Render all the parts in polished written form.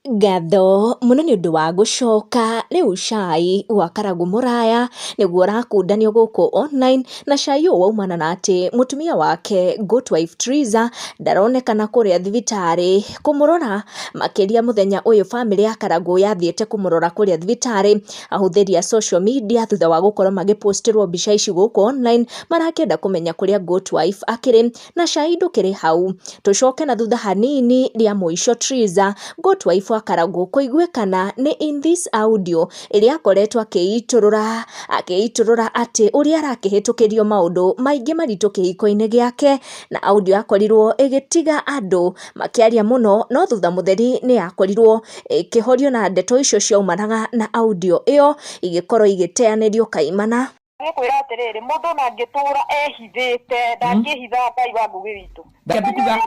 Ngatho mũno nĩ ũndũ wa gũcoka, rĩu cai wa Karagũ Mũraya nĩguo ũrakundanio gũkũ online, na cai ũyũ waumana na atĩ mũtumia wake Goodwife Triza ndaronekana kũrĩa thibitarĩ kũmũrora, makĩria mũthenya ũyũ bamĩrĩ ya Karagũ yathiĩte kũmũrora kũrĩa thibitarĩ. Ahũthĩri a social media thutha wa gũkorwo magĩpostĩrwo mbica ici gũkũ online, marakĩenda kũmenya kũrĩa Goodwife akĩrĩ. Na cai ndũkĩrĩ hau. Tũcoke na thutha hanini rĩa mũico Triza Goodwife wa Karagũ kũiguĩkana nĩ in this audio ĩrĩa akoretwo akĩitũrũra akĩitũrũra atĩ ũrĩa arakĩhĩtũkĩrio maũndũ maingĩ maritũ kĩhiko-inĩ gĩake, na audio yakorirwo ĩgĩtiga andũ makĩaria mũno, no thutha mũtheri nĩ yakorirwo ĩkĩhorio na ndeto icio ciaumanaga na audio ĩyo igĩkorwo igĩteanĩrio kaimana. Ngĩkwĩra atĩrĩrĩ, mũndũ ona angĩtũra ehithĩte, ndangĩhitha Ngai wa Ngũgĩ witũ. Ũrĩa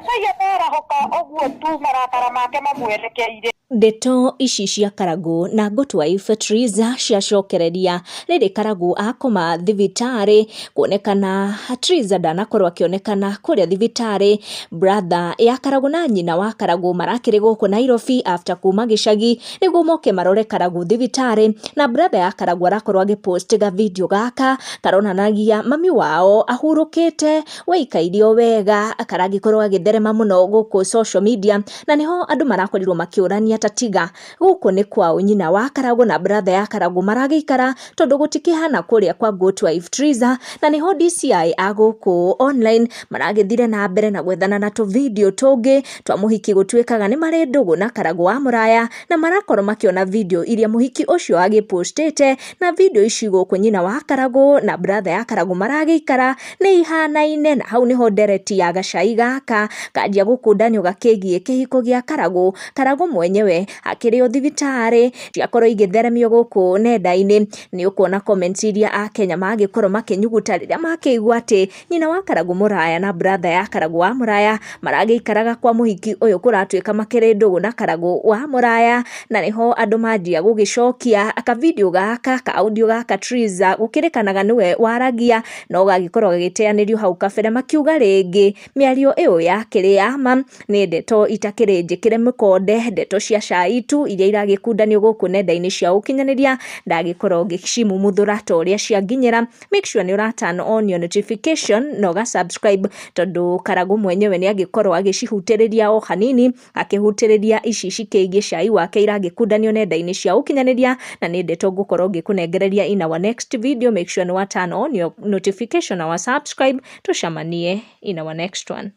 Ngai akarahũka ũguo tu marakara make mamwerekeire. Ndeto ici cia Karagũ na Goodwife Triza ciacokereria rĩrĩ Karagũ akoma thibitarĩ, kuonekana Triza ndanakorwo akĩonekana kũrĩa thibitarĩ. Brother ya Karagũ na nyina wa Karagũ marakĩrĩ gũkũ Nairobi after kuma gĩcagi nĩguo moke marore Karagũ thibitarĩ, na brother ya Karagũ arakorwo agĩpost ga video gaka karonanagia mami wao ahurũkĩte waikaire o wega, karagĩkorwo gagĩtherema mũno gũkũ social media, na nĩho andũ marakorirwo makĩũrania ta tiga gũkũ nĩ kwao nyina wa Karagũ na brother ya Karagũ maragĩikara, tondũ gũtikĩhana kũrĩa kwa Goodwife Triza. Na nĩho DCI a gũkũ online maragĩthire na mbere na gwethana na tũ video tũngĩ twa mũhiki gũtuĩkaga nĩ marĩ ndũgũ na Karagũ wa Mũraya, na marakorwo makĩona video iria mũhiki ũcio agĩpostĩte, na video ici gũkũ nyina wa Karagũ na brother ya Karagũ maragĩikara nĩ ihanaine. Na hau nĩho ndereti ya gacai gaka kanjia gũkundanio gakĩgiĩ kĩhiko gĩa Karagũ. Karagũ mwenyewe akĩrĩ o thibitarĩ, ciakorwo igĩtheremio gũkũ nenda-inĩ. Nĩ ũkuona comments iria akenya magĩkorwo makĩnyuguta rĩrĩa makĩigua atĩ nyina wa Karagũ Mũraya na brother ya Karagũ wa Mũraya maragĩikaraga kwa mũhiki ũyũ kũratuĩka makĩrĩ ndũgũ na Karagũ wa Mũraya. Na nĩho andũ manjia gũgĩcokia ka video gaka ka audio gaka Triza gũkĩrĩkanaga nĩwe waragia, no gagĩkorwo gagĩteanĩrio hau kabere, makiuga rĩngĩ mĩario ĩyo yakĩrĩ ya ma, nĩ ndeto itakĩrĩ njĩkĩre mĩkonde, ndeto cia cai tu iria iragĩkundanio gũkũ nenda-inĩ cia ũkinyanĩria. Ndagĩkorwo ngĩcimumuthũra ta ũrĩa cianginyĩra. Make sure nĩ ũra turn on your notification na ũga subscribe, tondũ Karagũ mwenyewe nĩ angĩkorwo agĩcihutĩrĩria o hanini, akĩhutĩrĩria ici cikĩgiĩ cai wake iragĩkundanio nenda-inĩ cia ũkinyanĩria, na nĩ ndeto ngũkorwo ngĩkũnengereria in our next video. Make sure nĩ wa turn on your notification na wa subscribe. Tũcemanie in our next one.